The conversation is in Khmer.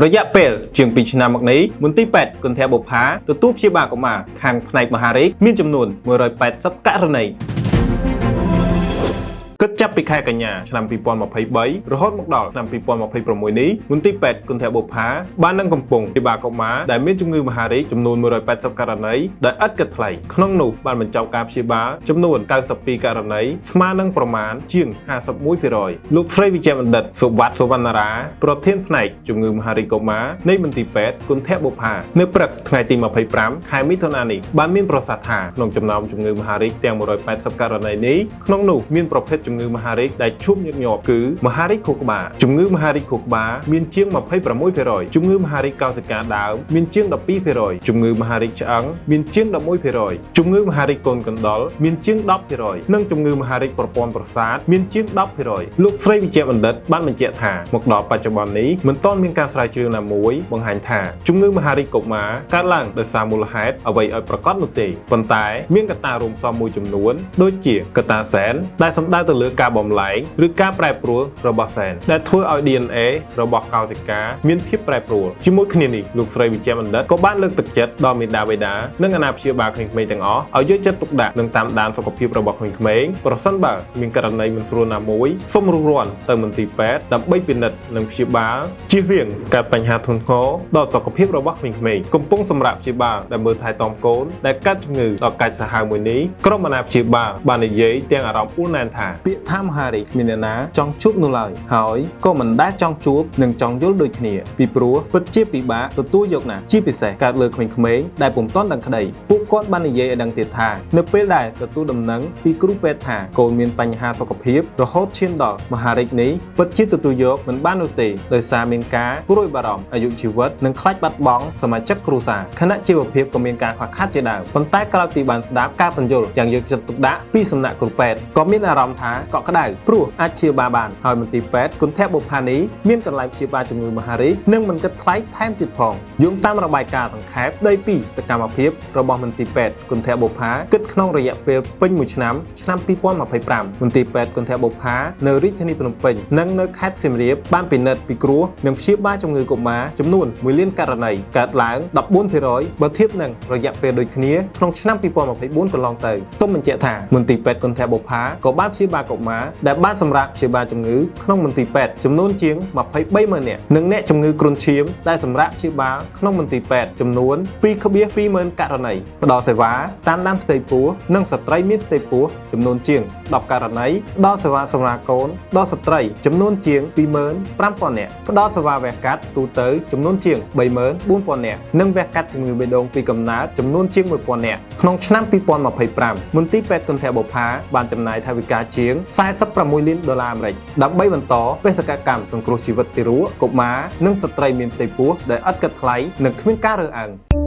រយៈពេលជាង2ឆ្នាំមកនេះមន្ទីរពេទ្យគន្ធបុប្ផាទទួលព្យាបាលកុមារខាងផ្នែកមហារីកមានចំនួន180ករណីគិតចាប់ពីខែកញ្ញាឆ្នាំ2023រហូតមកដល់ឆ្នាំ2026នេះមន្ទីរពេទ្យគន្ធបុប្ផាបាននឹងកំពុងព្យាបាលកុមារដែលមានជំងឺមហារីកចំនួន180ករណីដោយឥតគិតថ្លៃក្នុងនោះបានបញ្ចប់ការព្យាបាលចំនួន92ករណីស្មើនឹងប្រមាណជាង51%លោកស្រីវិជ្ជបណ្ឌិតសុវត្ថិសុវណ្ណារាប្រធានផ្នែកជំងឺមហារីកកុមារនៃមន្ទីរពេទ្យគន្ធបុប្ផានៅព្រឹកថ្ងៃទី25ខែមិថុនានេះបានមានប្រសាសន៍ថាក្នុងចំណោមជំងឺមហារីកទាំង180ករណីនេះក្នុងនោះមានប្រភេទជំងឺមហារីកដែលជួបញឹកញាប់គឺមហារីកខួរក្បាលជំងឺមហារីកខួរក្បាលមានជាង26%ជំងឺមហារីកកោសិកាដើមមានជាង12%ជំងឺមហារីកឆ្អឹងមានជាង11%ជំងឺមហារីកកូនកណ្ដុរមានជាង10%និងជំងឺមហារីកប្រព័ន្ធប្រសាទមានជាង10%លោកស្រីវិជ្ជបណ្ឌិតបានបញ្ជាក់ថាមកដល់បច្ចុប្បន្ននេះមិនទាន់មានការស្រាវជ្រាវណាមួយបង្ហាញថាជំងឺមហារីកកុមារកើតឡើងដោយសារមូលហេតុអ្វីឲ្យប្រាកដនោះទេប៉ុន្តែមានកត្តារួមផ្សំមួយចំនួនដូចជាកត្តាសែនដែលសំដៅទៅលើការបំលែងឬការប្រែប្រួលរបស់សែនដែលធ្វើឲ្យ DNA របស់កោសិកាមានភាពប្រែប្រួលជាមួយគ្នានេះលោកស្រីវិជ្ជបណ្ឌិតក៏បានលើកទឹកចិត្តដល់មាតាបិតានិងអាណាព្យាបាលក្មេងៗទាំងអស់ឲ្យយកចិត្តទុកដាក់និងតាមដានសុខភាពរបស់ក្មេងៗប្រសិនបើមានករណីមិនស្រួលណាមួយសូមរុះរាន់ទៅមន្ទីរពេទ្យដើម្បីពិនិត្យនិងព្យាបាលជៀសវាងកើតបញ្ហាធ្ងន់ធ្ងរដល់សុខភាពរបស់ក្មេងៗកំពុងសម្រាប់ព្យាបាលដែលមើលថែទាំកូនដែលកើតជំងឺដល់កាច់សាហាវមួយនេះក្រុមអាណាព្យាបាលបាននិយាយទាំងអារម្មណ៍អួលណែនថាពាក្យថាមហារីកគ្មានអ្នកណាចង់ជួបនោះឡើយហើយក៏មិនដែលចង់ជួបនិងចង់យល់ដូចគ្នាពីព្រោះពិតជាពិបាកទទួលយកណាស់ជាពិសេសកើតលើក្មេងៗដែលពុំទាន់ដឹងក្តីពួកគាត់បាននិយាយឲ្យដឹងទៀតថានៅពេលដែលទទួលដំណឹងពីគ្រូពេទ្យថាកូនមានបញ្ហាសុខភាពរហូតឈានដល់មហារីកនេះពិតជាទទួលយកមិនបាននោះទេដោយសារមានការព្រួយបារម្ភអាយុជីវិតនិងខ្លាចបាត់បង់សមាជិកគ្រួសារខណៈជីវភាពក៏មានការខ្វះខាតជាដើមប៉ុន្តែក្រោយពីបានស្ដាប់ការពន្យល់យ៉ាងយកចិត្តទុកដាក់ពីសំណាក់គ្រូពេទ្យក៏មានអារម្មណ៍ថាកក់ក្ដៅព្រោះអាចព្យាបាលបានហើយមន្ទីរពេទ្យគន្ធបុប្ផានីមានកន្លែងព្យាបាលជំងឺមហារីកនិងមិនគិតថ្លៃថែមទៀតផងយោងតាមរបាយការណ៍សង្ខេបស្ដីពីសកម្មភាពរបស់មន្ទីរពេទ្យគន្ធបុប្ផាគិតក្នុងរយៈពេលពេញមួយឆ្នាំឆ្នាំ2025មន្ទីរពេទ្យគន្ធបុប្ផានៅរាជធានីភ្នំពេញនិងនៅខេត្តសៀមរាបបានពិនិត្យពិគ្រោះនិងព្យាបាលជំងឺកុមារចំនួន1លានករណីកើតឡើង14%បើធៀបនឹងរយៈពេលដូចគ្នាក្នុងឆ្នាំ2024កន្លងទៅសូមបញ្ជាក់ថាមន្ទីរពេទ្យគន្ធបុប្ផាក៏បានព្យាបាលកុមារដែលបានសម្រាកព្យាបាលជំងឺក្នុងមន្ទីរពេទ្យចំនួនជាង23ម៉ឺននាក់និងអ្នកជំងឺគ្រុនឈាមដែលសម្រាកព្យាបាលក្នុងមន្ទីរពេទ្យចំនួន2.2ម៉ឺនករណីផ្ដល់សេវាតាមដានផ្ទៃពោះនិងស្ត្រីមានផ្ទៃពោះចំនួនជាង10ករណីផ្ដល់សេវាសម្រាប់កូនដល់ស្ត្រីចំនួនជាង25,000នាក់ផ្ដល់សេវាវះកាត់ទូទៅចំនួនជាង34,000នាក់និងវះកាត់ជំងឺបេះដូងពីកំណើតចំនួនជាង1,000នាក់ក្នុងឆ្នាំ2025មន្ទីរពេទ្យគន្ធបុប្ផាបានចំណាយថវិកាជាង46លានដុល្លារអាមេរិកដើម្បីបន្តបេសកកម្មសង្គ្រោះជីវិតទារកកុមារនិងស្ត្រីមានផ្ទៃពោះដែលឥតគិតថ្លៃនិងគ្មានការរើសអើង។